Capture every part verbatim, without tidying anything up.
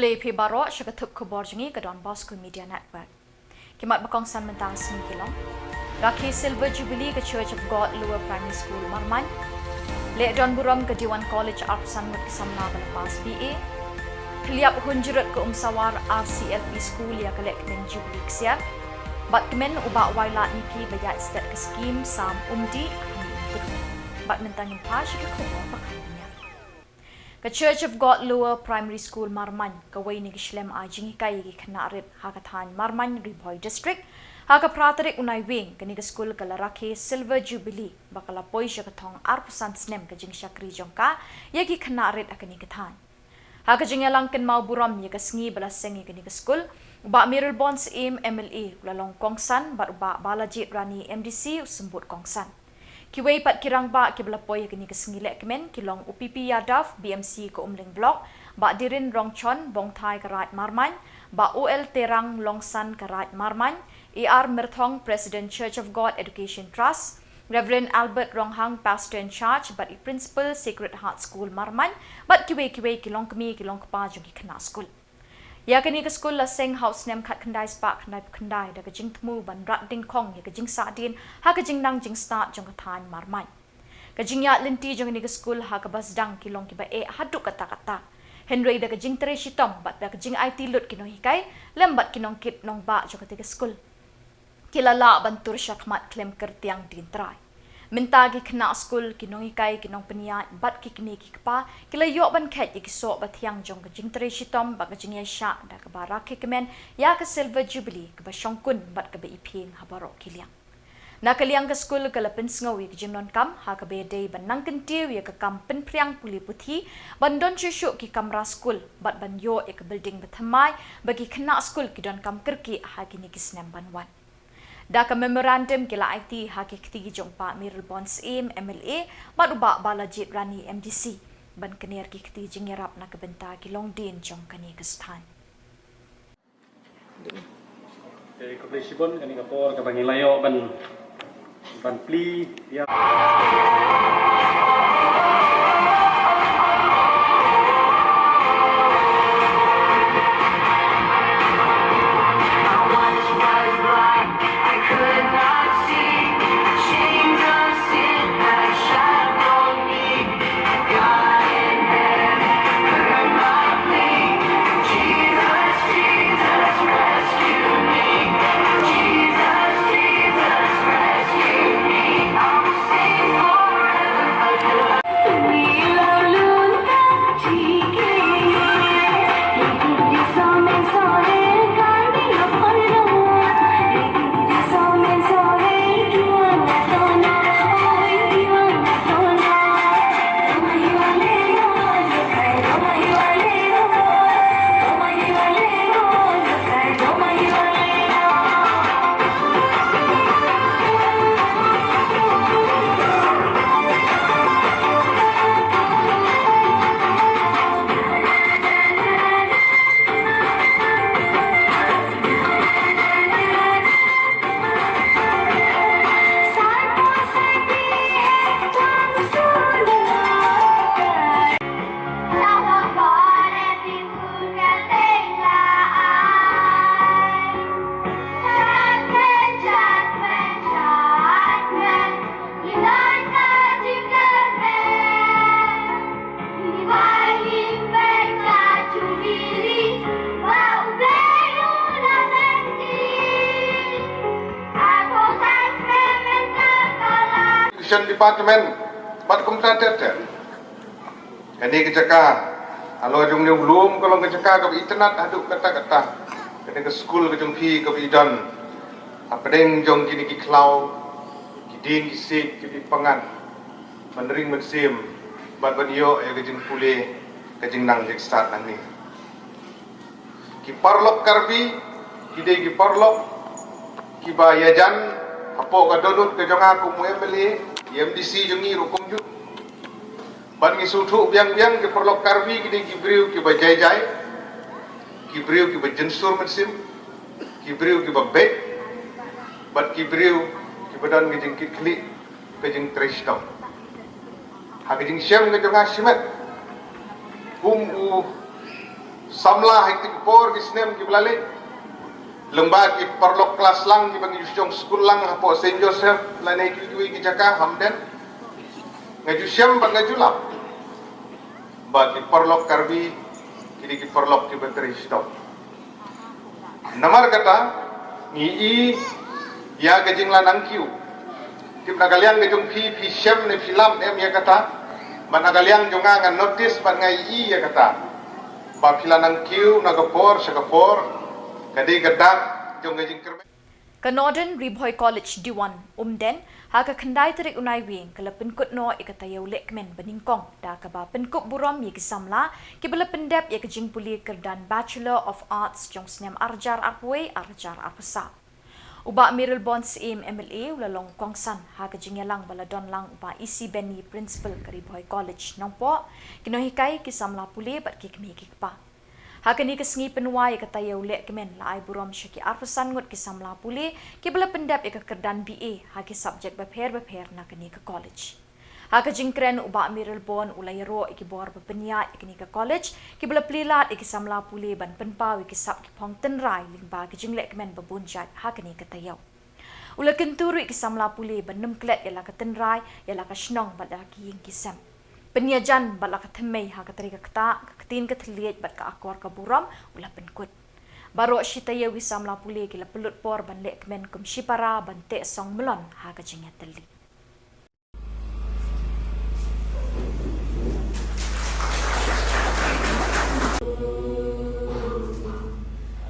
Khublei phi baroh sha ka thup khubor jong ngi ka Don Bosco Media Network. Ki mat ba kongsan mynta ka sngi ki long: Rakhe Silver Jubilee ka Church of God Lower Primary School Marmain. Leh don burom ka Dewan College arphew san ngut ki samla ba la pass B A. Khylliap Hunjrut ka Umsawar R C L P School ïa ka lehkmen Jubilee ksiar. Bad kmen u Bah Wailadmiki ba ïaid stet ka skhim Sam Umdih ha Mih Umtru. Bad mynta ngin phai sha ki khubor ba kham bniah. Ka Church of God Lower Primary School Marmain, kawei na ki shlem ai jinghikai ïa ki khynnah rit ha ka thaiñ Marmain, Ri Bhoi District, ha ka phra tarik u Naiwieng kane ka skul ka la rakhe Silver Jubilee ba ka la poi sha ka thong arphew san snem ka jingshakri jong ka ïa ki khynnah rit ha kane ka thaiñ. Ha ka jingïalang kynmaw burom ïa ka sngi ba la seng ïa kane ka skul, u Bah Mayralborn Syiem M L A u la long kongsan bad u Bah Balajied Rani M D C u symbud kongsan. Kiwei pat ki rangbah kiba la poi ha kane ka sngi lehkmen ki long u P P Yadav, B M C ka Umling Block, Bah Dirin Rongchon, Bongthai ka Raid Marmain, Bah O L Terang, Longsan ka Raid Marmain, A R Myrthong, President Church of God Education Trust, Reverend Albert Ronghang, Pastor in Charge bad i Principal, Sacred Heart School Marmain, bad kiwei kiwei ki longkmie ki longkpa jong ki khynnah skul. Ïa kane ka skul la seng ha u snem khatkhyndai spah khyndaiphew khyndai da ka jingthmu ban rat dyngkhong ïa ka jingsahdien ha ka jingnang jingstad jong ka thaiñ Marmain. Ka jingïaid lynti jong kane ka skul ha kaba sdang ki long kiba eh haduh katta katta. Hynrei da ka jingtrei shitom bad da ka jingaiti lut ki nonghikai lem bad ki nongkit nongbah jong kata ka skul, ki la lah ban tur shakhmat khlem kyrtiang dien trai. Mynta ki khynnah skul, ki nonghikai, ki nongpynïaid bad ki kmie ki kpa ki la ïoh ban kheit ïa ki soh ba thiang jong ka jingtrei shitom bad ka jingïaishah da kaba rakhe kmen ïa ka Silver Jubilee kaba shongkun bad kaba iphieng ha baroh ki liang. Na ka liang ka skul ka la pynsngew ïa ka jingdonkam ha kaba ïadei ban nang kyntiew ïa ka kam pynphriang pule puthi, ban don shuh shuh ki kamra skul bad ban ïoh ïa ka building bathymmai ba ki khynnah skul ki donkam kyrkieh ha kine ki snem ban wan. Da ka memorandum ki la aiti ha ki kti jong u Bah Mayralborn Syiem M L A bad u Bah Balajied Rani M D C ban kner ki kti jingïarap na ka bynta ki longdien jong kane ka sthaiñ. Te khublei shibun, kane ka por kaba ngi la ïoh ban, ban plie ïa. Education Department bad kumta ter ter. Kane ka jaka, halor jong une u lum ka long ka jaka kaba itynnad haduh katta katta. Kane ka skul ka jong phi kaba i don hapdeng jong kine ki khlaw, ki dieng ki siej kiba i pyngngad ban ring mynsiem bad ban ïoh ïa ka jingpule, ka jingnang jingstad nangne. Ki paralok Karbi ki dei ki paralok kiba ïajan hapoh ka dohnud ka jong nga kum u M L A, i M D C jong ngi ruh kumjuh. Bad ngi sngewthuh biang biang ki paralok Karbi ki dei ki briew kiba jai jai, ki briew kiba jynsur mynsiem, ki briew kiba beit, bad ki briew kiba don ka jingkitkhlieh, ka jingtrei shitom. Ha ka jingshem ka jong nga shimet kum u Samla ha kito ki por ki snem kiba la leit. Lyngba ki paralok klas lang kiba ngi ju shong skul lang hapoh Saint Joseph lane kiwei kiwei ki jaka ha Umden. Nga ju shem bad nga ju lap ba ki paralok Karbi ki dei ki paralok kiba trei shitom. Namar kata ngi i ïa ka jingla nangkiew. Tip na ka liang ka jong phi, phi shem ne phi lap em ïa kata? Bad na ka liang jong nga, nga notice bad nga i ïa kata ba phi la nangkiew na ka por sha ka por. Ka dei ka dak jong ka jingkyrmen. Ka Northern Ri Bhoi College Diwan, Umden, ha ka khyndai tarik u Naiwieng ka la pynkut noh ïa ka taïew lehkmen banyngkong da kaba pynkup burom ïa ki samla kiba la pyndep ïa ka jingpule kyrdan Bachelor of Arts jong snem ar hajar arphew wei ar hajar arphew saw. U Bah Mayralborn Syiem M L A u la long kongsan ha ka jingïalang ba la don lang u Bah E C Benny, Principal ka Ri Bhoi College Nongpoh, ki nonghikai, ki samla pule bad ki kmie ki kpa. Ha kane ka sngi pynwai ïa ka taïew lehkmen la ai burom sha ki arphew san ngut ki samla pule kiba la pyndep ïa ka kyrdan B A ha ki subject bapher bapher na kane ka college. Ha ka jingkren u Bah Mayralborn u la ïaroh ïa ki bor ba pynïaid ïa kane ka college kiba la plie lad ïa ki samla pule ban pynpaw ïa ki sap ki phong tynrai lyngba ki jinglehkmen ba bun jait ha kane ka taïew. U la kyntu ruh ïa ki samla pule ban ym klet ïa la ka tynrai, ïa la ka shnong bad ïa la ki ïing ki sem. Pynïajan bad la ka thymmei ha ka trei ka ktah, ka ktien ka thylliej bad ka akor ka burom u la pynkut. Baroh shi taïew ki samla pule ki la pynlut por ban lehkmen kum shi para ban teh song mlon ha ka jingïatylli.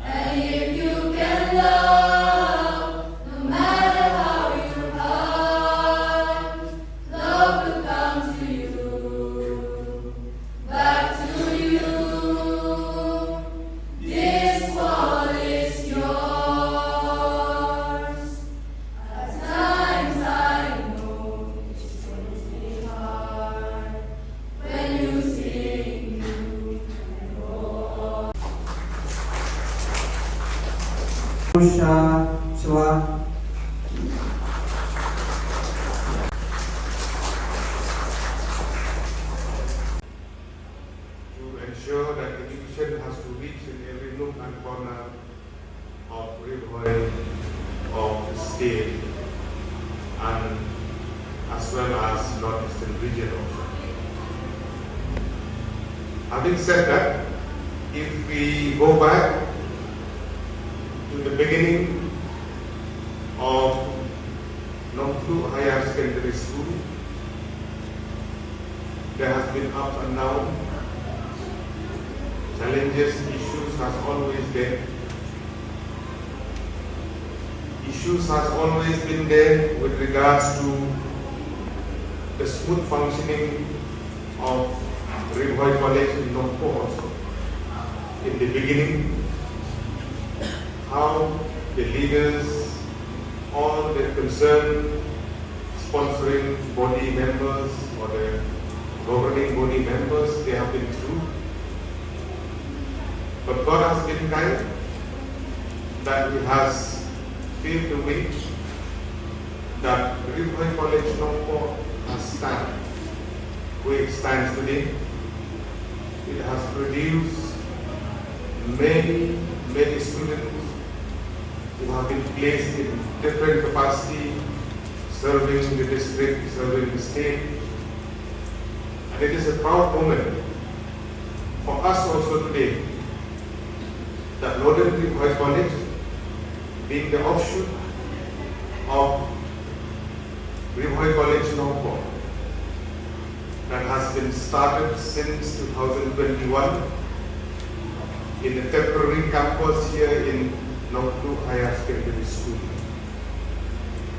And if you can love, no matter how you hurt, love will come to you, back to you. This world is yours. At times I know it hurts me hard when you think you know. Sha, sha. To ensure that education has to reach in every nook and corner of Ri Bhoi, of the state, and as well as Northeastern region also. Having said that, if we go back to the beginning of Nongtluh Higher Secondary School, there has been ups and downs, challenges, issues has always been. Issues has always been there with regards to the smooth functioning of Ri Bhoi College in Nongpoh also. In the beginning, how the leaders, all the concerned sponsoring body members or the governing body members, they have been through. But God has been kind that He has paved the way that Ri Bhoi College Nongpoh has stand where it stands today. It has produced many, many students who have been placed in different capacity, serving the district, serving the state. And it is a proud moment for us also today that Northern Ri Bhoi College, being the offshoot of Ri Bhoi College Nongpoh, that has been started since two thousand twenty-one in a temporary campus here in Nongtluh Higher Secondary School.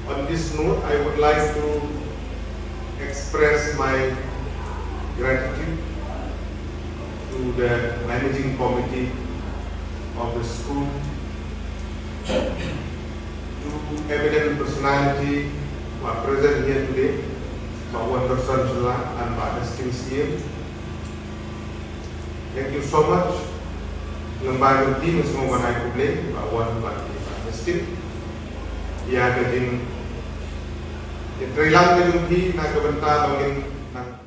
On this note, I would like to express my gratitude to the managing committee of the school, to eminent personality who are present here today, Bah Wonderson Shylla and Bah Hastings Syiem. Thank you so much. Lyngba jong phi nga sngewbha ban ai khublei, Bah Won bad Bah Hastings, ïa ka jingïatreilang ka jong phi na ka bynta ba ngin nang.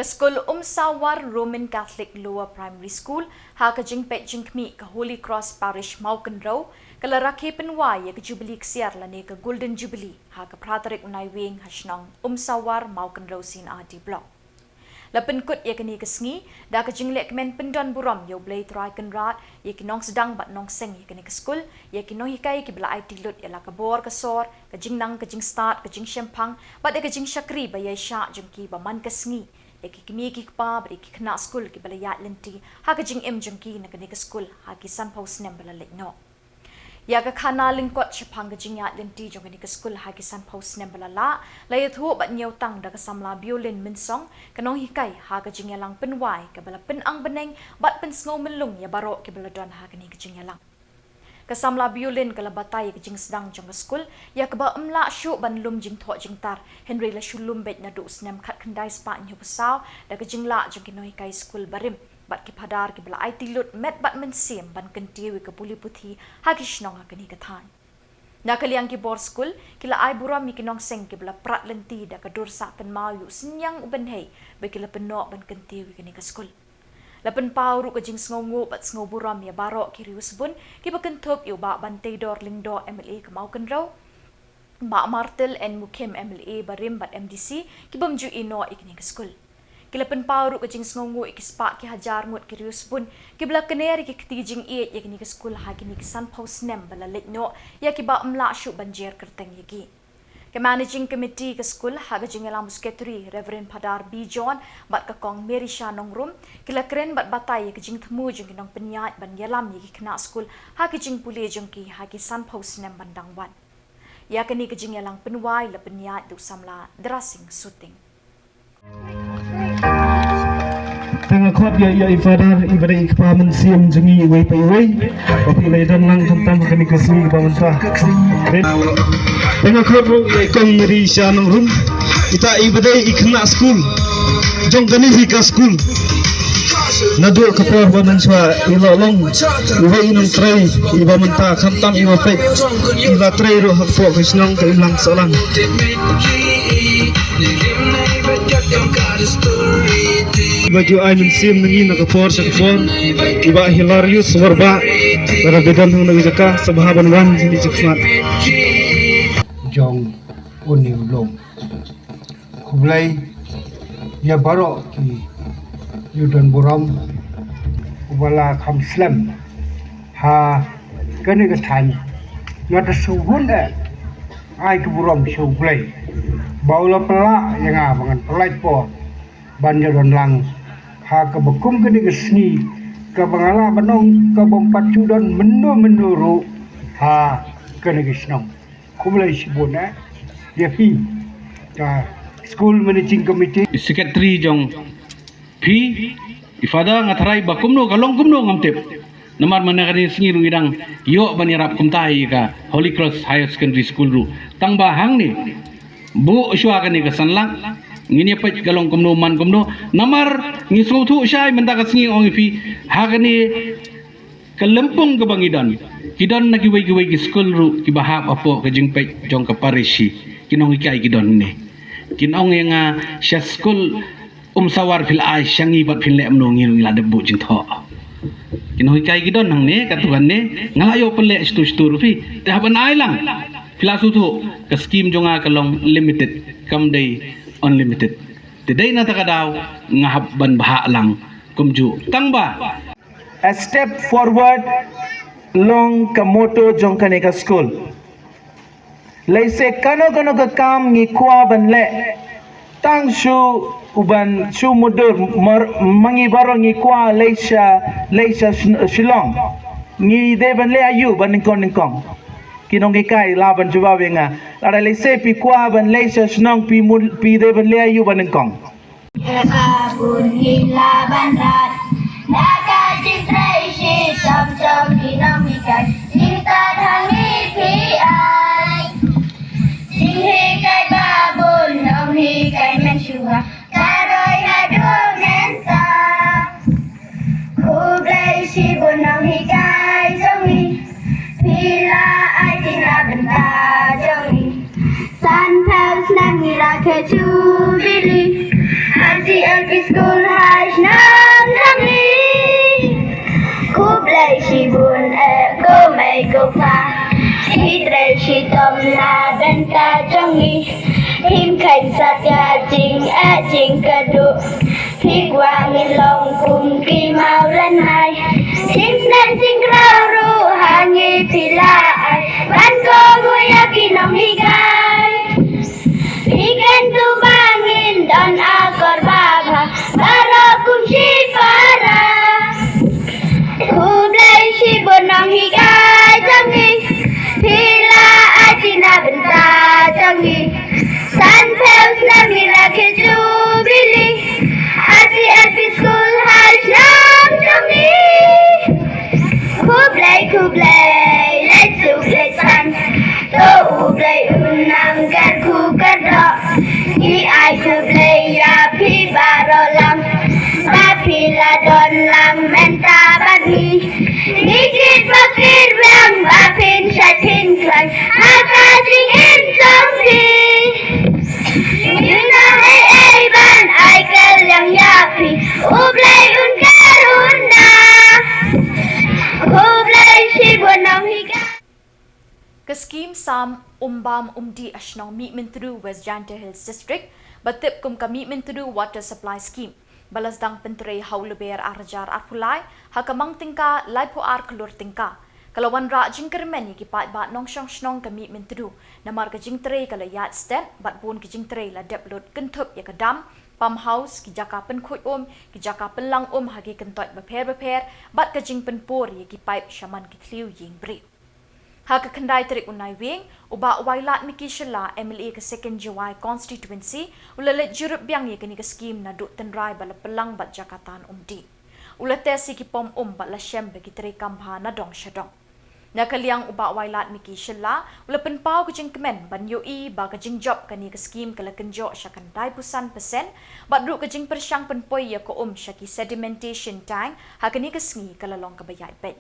Ka skul Umsawar Roman Catholic Lower Primary School ha ka jingpeit jingkhmih ka Holy Cross Parish Mawkynrew ka la rakhe pynwai ïa ka Jubilee Ksiar lane ka Golden Jubilee ha ka phra tarik u Naiwieng ha shnong Umsawar, Mawkynrew C&RD Block. La pynkut ïa kane ka sngi da ka jinglehkmen pyndonburom ïa U Blei Trai Kynrad, ïa ki nongsdang bad nongseng ïa kane ka skul, ïa ki nonghikai kiba la aiti lut ïa la ka bor ka sor, ka jingnang ka jingstad, ka jingshemphang bad ïa ka jingshakri ba ïaishah jong ki ba man ka sngi ïa ki kmie ki kpa bad ïa ki khynnah skul kiba la ïaid lynti ha ka jingim jong ki na kane ka skul ha ki sanphew snem ba la leit noh. Ïa ka khana lyngkot shaphang ka jingïaid lynti jong kane ka skul ha ki sanphew snem ba la lah, la ïathuh bad ñiewtang da ka samla Biolin Mynsong, ka nonghikai, ha ka jingïalang pynwai kaba la pynang bneng bad pynsngew myllung ïa baroh kiba la don ha kane ka jingïalang. Ka samla Biolin ka la batai ïa ka jingsdang jong ka skul ïa kaba ym lah shuh ban lum jingthoh jingtar, hynrei la shu lum beit naduh u snem khatkhyndai spah hynñiew phew saw da ka jinglah jong ki nonghikai skul barim bad ki phadar kiba la aiti lut met bad mynsiem ban kyntiew ïa ka pule puthi ha ki shnong ha kane ka thaiñ. Na ka liang ki bor skul ki la ai burom ïa ki nongseng kiba la prat lynti da ka dur sah kynmaw ïa u synñiang u bynhei ba ki la pynnoh ban kyntiew ïa kane ka skul. La pynpaw ruh ka jingsngewnguh bad sngewburom ïa baroh ki riewsbun kiba kynthup ïa u Bah Banteidor Lyngdoh, MLA ka Mawkynrew, Bah Martil N Mukhim, MLA barim bad MDC, ki bym ju ïehnoh ïa kane ka skul. Ki la pynpaw ruh ka jingsngewnguh ïa ki spah ki hajar ngut ki riewsbun kiba la kner ïa ki kti jingïeit ïa kane ka skul ha kine ki sanphew snem ba la leit noh ïa kiba ym lah shuh ban jer kyrteng ïa ki. Ka Managing Committee ka skul ha ka jingïalam u Secretary Reverend Phadar B John bad ka Kong Mary Shah Nongrum ki la kren bad batai ïa ka jingthmu jong ki nongpynïaid ban ïalam ïa ki khynnah skul ha ka jingpule jong ki ha ki sanphew snem ban dang wan. Ïa kane ka jingïalang pynwai la pynïaid da u samla Drasing Suting. Te nga khot ïa, ïa i Father, i ba dei i kpa mynsiem jong ngi iwei pa iwei. Ba phi la ïadon lang khamtam ha kane ka sngi kaba mynta. Te nga khot ruh ïa i Kong Mary Shah Nongrum. Ita i ba dei i khynnah skul jong kane hi ka skul. Naduh ka por ba mynshuwa i la long iwei i nongtrei, i ba mynta khamtam i ba peit. I la trei ruh hapoh ka shnong ka imlang sahlang. Ba ju ai mynsiem na ngi na ka por sha ka por. Bah Hilarius Warbah, lada phi don hangne ka jaka, sngewbha ban wan hangne jaka. Jong une u lum. Khublei ïa baroh ki ïa u donburom uba la kham slem ha kane ka thaiñ. Nga da sngewbha eh ai ka burom sha U Blei ba u la pynlah ïa nga ba ngan pynlait por ban ïa don lang ha kaba kum kane ka sngi kaba nga lah ban ong ka bym pat ju don mynno mynno ruh ha kane ka shnong. Khublei shibun eh ïa phi ka School Managing Committee. Secretary jong phi, i Father, nga tharai ba kumno ka long kumno ngam tip. Namar mynta kane ka sngi ruh ngi dang ïoh ban ïarap kumta ïa ka Holy Cross Higher Secondary School ruh. Tang ba hangne buh shuwa kane ka san lak ngin ïa peit ka long kumno man kumno. Namar ngi sngewthuh shai mynta ka sngi, ong ïa phi, ha kane ka lympung kaba ngi don, ki don na kiwei kiwei ki skul ruh kiba hap hapoh ka jingpeit jong ka parish hi. Ki nonghikai ki don ne, kin ong ïa nga, sha skul Umsawar phi la ai sha ngi bad phin leh kumno, ngi ruh ngi la dep buh jingthoh. Ki nonghikai ki don hangne, katto katne, nga la ïoh pynleh shatu shatu ruh phi. Te hap ban ai lang. Phi la sngewthuh, ka skim jong nga ka long limited, kam dei unlimited. Te dei na kata ka daw nga hap ban bhah lang kumjuh. Tang ba A step forward long ka motto jong kane ka skul. Lehse kano kano ka kam ngi kwah ban leh, tang shu u ban shu mutdur, mar, ma ngi baroh ngi kwah leit sha, leit sha Shillong. Ngi dei ban leit aïu ba nyngkong nyngkong? Ki nonghikai lah ban jubab ïa nga. Lada lehse phi kwah ban leit sha shnong, phi mut, phi dei ban leit aïu ba nyngkong? Ïa bun ngi lah ban rat na ka jingtrei shitom jong ki nonghikai. Jingstad ha ngi phi ai, jinghikai ba bun, nonghikai mynshuwa ka roi haduh mynta. Khublei shibun nonghikai jong ngi, phi la ai jingïarap bynta jong ngi. Sanphew snem ngi rakhe Jubilee, R C L P School. Ai ko pa, hi trei shitom na bynta jong ngi. Him khein satia jingeh jingkyrduh. Phi kwah ngin long kum ki mawlynnai. Jingsneng jingkraw ruh ha ngi phi la ai. Ban kohnguh ïa ki nonghikai. Phi kyntu ba ngin don akor babha. Baroh kum shipara. Khublei shibun nonghikai jong ngi. Phi la ai jingeh na bynta jong ngi. Sanphew snem ngi la kyrkhu bili. R C L P school ha shnong jong ngi. Khublei khublei leit suk leit san. To U Blei un nang kyrkhu kyrdoh. Ngi ai khublei ïa phi baroh lang. Ba phi la don lang mynta bad ngi. Ngi kit ba kyrwiang ba phin shait phin khlaiñ ha ka jingim jong phi. Ngi nang ei ei ban ai kylliang ïa phi. U Blei un kyrkhu na. U Blei shibun nonghikai. Ka skhim sam umbam umdih ha shnong Mihmyntdu, West Jaintia Hills District, ba tip kum ka Mihmyntdu Water Supply Scheme, ba la sdang pyntrei ha u Lber ar hajar arphew lai ha ka mang tyngka laiphew ar klur tyngka, ka la wanrah jingkyrmen ïa ki paidbah nongshong shnong ka Mihmyntdu, namar ka jingtrei ka la ïaid stet bad bun ki jingtrei la dep lut, kynthup ïa ka dam, pump house, ki jaka pynkhuid um, ki jaka pynlang um ha ki kyntoit bapher bapher, bad ka jingpynpur ïa ki paip shaman ki thliew ïing briew. Ha ka khyndai tarik u Naiwieng, u Bah Wailadmiki Shylla, M L A ka Second Jowai Constituency, u la leit jurip biang ïa kane ka skhim naduh tynrai ba la pynlang bad jaka tan umdih. U la test ïa ki pump um bad la shem ba ki trei kam bha na dong sha dong. Na ka liang u Bah Wailadmiki Shylla, u la pynpaw ka jingkmen ban ïohi ba ka jingjop kane ka skhim ka la kynjoh sha ka khyndai phew san percent, bad ruh ka jingpyrshang pynpoi ïa ka um sha ki sedimentation tank ha kane ka sngi ka la long kaba ïaid beit.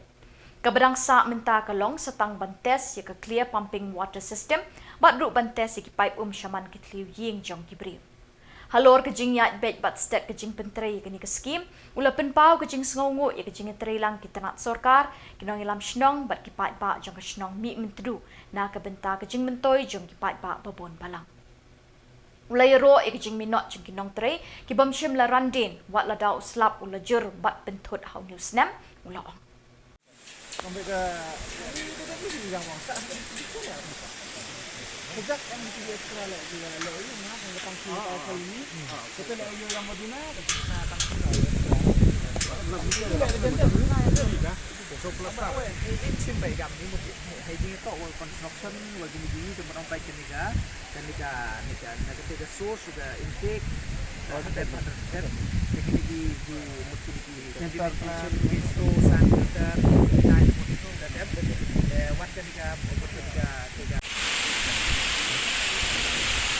Kaba dang sah mynta ka long sa tang ban test ïa ka clear pumping water system, bad ruh ban test ïa ki paip um shaman ki thliew ïing jong ki briew. Halor ka jingïaid beit bad stet ka jingpyntrei ïa kane ka skhim, u la pynpaw ka jingsngewnguh ïa ka jingïatreilang ki tnat sorkar, ki nongïalam shnong bad ki paidbah jong ka shnong Mihmyntdu na ka bynta ka jingmyntoi jong ki paidbah babun balang. U la ïaroh ïa ka jingminot jong ki nongtrei ki bym shym la randien, wat lada u slap u la jur bad pynthut ha une u snem, u la ong. Construction, wa kine ki, kane ka, kane ka, na kata ka source, ka intake, wa kata ka, kata ka, kine ki, ki, mut kine ki, sedimentation, waste, sand filter, kine ki, kine ki, eh, wat kane ka, wat kane ka, kane ka.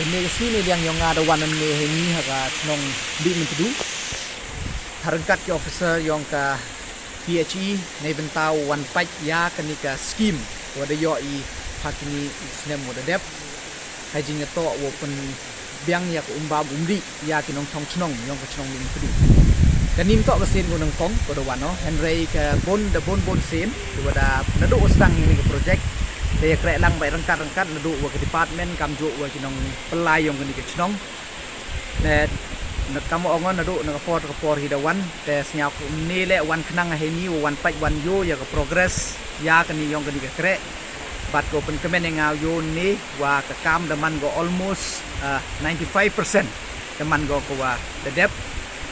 Kane ka sngi ne liang yong nga da wan ne heini ha ka shnong Mihmyntdu. Ha ryngkat ki officer yong ka P H E, ne bynta u wan peit ïa kane ka skhim wa da ïohi ha kine ki snem wa da dep. Ha jingïatoh wa pynbiang ïa ka umbam umdih ïa ki nongshong shnong yong ka shnong Mihmyntdu. Kane ym toh ka sien ka nyngkong ka da wan noh, hynrei ka bun da bun bun sien wa da naduh wa sdang ïa kane ka project. Da ïakreh lang beit ryngkat ryngkat naduh wa ka department kamjooh wa ki nongpyllait yong kane ka shnong. Te na kam ong naduh na ka por ka por hi da wan, te sngewbha kumne leh wan khnang ha heini wa wan peit wan ïoh ïa ka progress ïa kane yong kane ka kreh. Bad ko pynkmen ïa nga ïoh ne wa ka kam da man ko almost, ah, ninety-five percent da man ko ka wa da dep.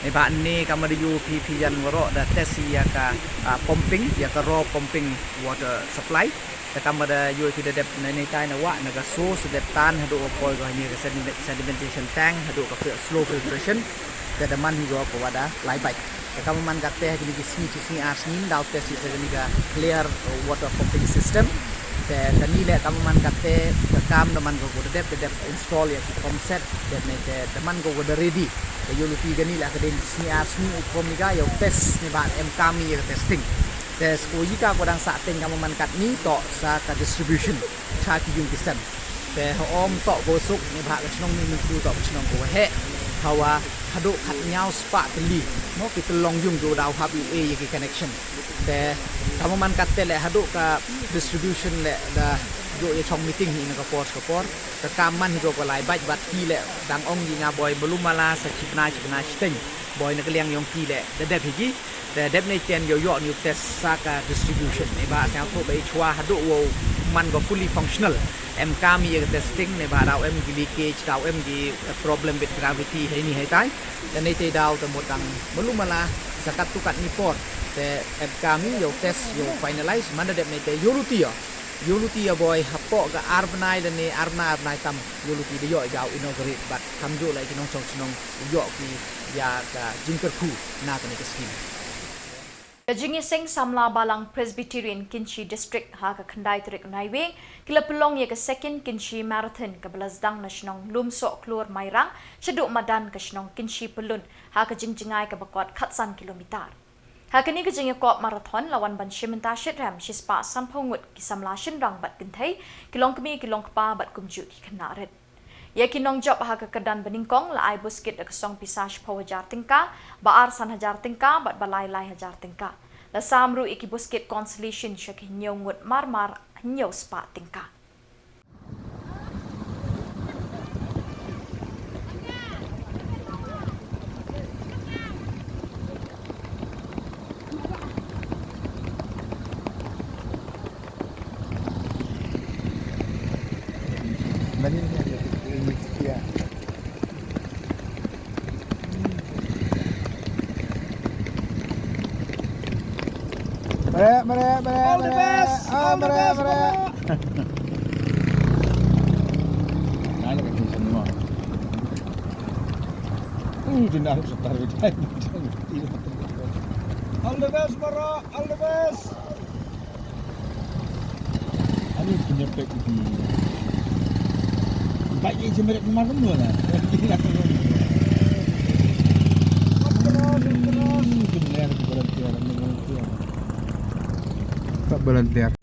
Ne ba ne kam da ïoh phi phi jan waroh da test ïa ka, ah, pumping, ïa ka raw pumping water supply. Te kam da ïoh phi da dep na ne tai na wa na ka source dep tan haduh wa poi ko ha ne ka sediment-, sedimentation tank haduh ka fil-, slow filtration. Te da man hi ko ka wa da lai beit. Te kam man kata ha kine ki sngi, ki sngi ar sngi daw test ïa kane ka clear, uh, water pumping system. Te kane leh kam man kata ka kam da man ko ka da dep, da dep install ïa ki pump set, te ne te da man ko ka da ready. Te ïoh luti kane leh ka dei sngi ar sngi u pump ni ka ïoh test ne ba em kam ïa ka testing. Te shu ïa ka ko dang sah teng ka man katni toh sa ka distribution sha ki ïung ki sem. Te ha ym toh ko suk ne ba ka shnong Mihmyntdu toh ka shnong ko heh. Hawa haduh khatnyaw spah tylli mo ki tyllong ïung ko daw hap ïa ki connection. Te Tang man katte leh haduh ka distribution leh da ïoh ïa chong meeting hi na ka por ka por. Ka kam man hi ko ka lai bad bad ki leh dang ong ïa nga boi malu mala sa chi bnai chi bnai shiteng. Boi na ka liang ïong ki leh da dep hi ki. Da dep ne ten ïoh ïoh ni u test sa ka distribution. Ne ba sngewthuh ba i chwa haduh wow man ko fully functional. Em kam ïa ka testing ne ba daw em ki leakage daw em ki, eh, problem with gravity hei ni hei tai. Te nei te daw te mut dang malu mala sa katto katne por te em kam ïa u test ïa u finalize man da dep nei te ïa u luti ïa. Ïa u luti ïa boi hapoh ka ar bnai lane ar bnai ar bnai tam ïa u luti da ïoh ïa u inaugurate bad kam ju leh ki nongchong chnong ïoh ki ïa ka jingkyrkhu na kane ka scheme. Ka jingïaseng samla Balang Presbyterian Kynshi District ha ka khyndai tarik Naiwieng ki la pynlong ïa ka second Kynshi Marathon kaba la sdang na shnong Lumsohklur Mairang shaduh madan ka shnong Kynshi Pyllun ha ka jingjngai kaba kot khatsan kilometer. Ha kane ka jingïakop marathon la wan ban shim bynta shitrhem shispah sanphew ngut ki samla shynrang bad kynthei, ki longkmie ki longkpa bad kumjuh ki khynnah rit. Ïa ki nongjop ha ka kyrdan banyngkong la ai buskit da ka song pisa shiphew hajar tyngka, ba ar san hajar tyngka bad ba lai lai hajar tyngka. La sam ruh ïa ki buskit consolation sha ki hynñiew ngut mar mar hynñiew spah tyngka. Mrek, mrek, mrek, all the best. Ah, all the mrek, best, mrek. Nalo ka semua. Uh, dia nak setar. All the best, Barak. All the best. Ani punya pek di. Baik je mereka kemarin tu lah. Terus, terus. Hmm, benar, volunteer, volunteer. Tak volunteer.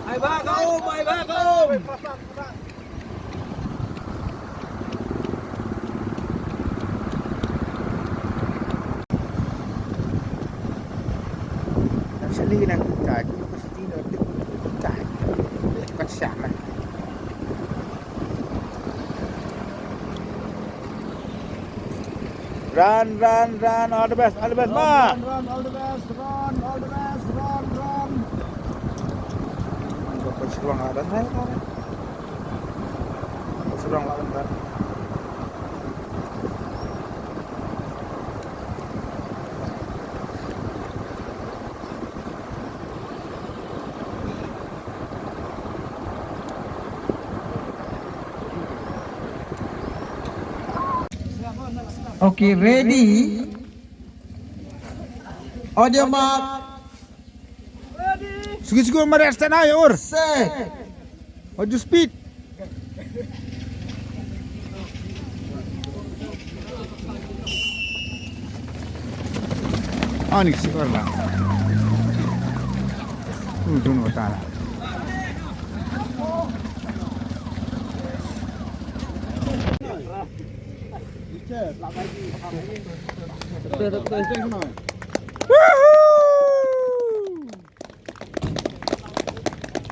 Ai ba ka um, ai ba ka um. Actually, na kita kita sini na kita kita siapa? Run, run, run, all the best, all the best, ma. Run, run, all the best, run, all the best, run, run. Mantap, pas ruang ada, hai, hai. Pas ruang lawan, kan. Okay, ready. Audio mark. Sugi sugi mari stand ayo ur. Set. Audio speed. Ani si ur la. Hmm, dun wata la.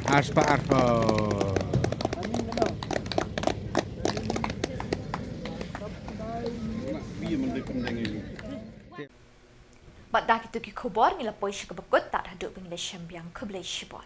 Aspa arpa. Bad da kito ki khubor ngi la poi sha kaba kut, tad haduh ba ngi la shem biang, khublei shibun.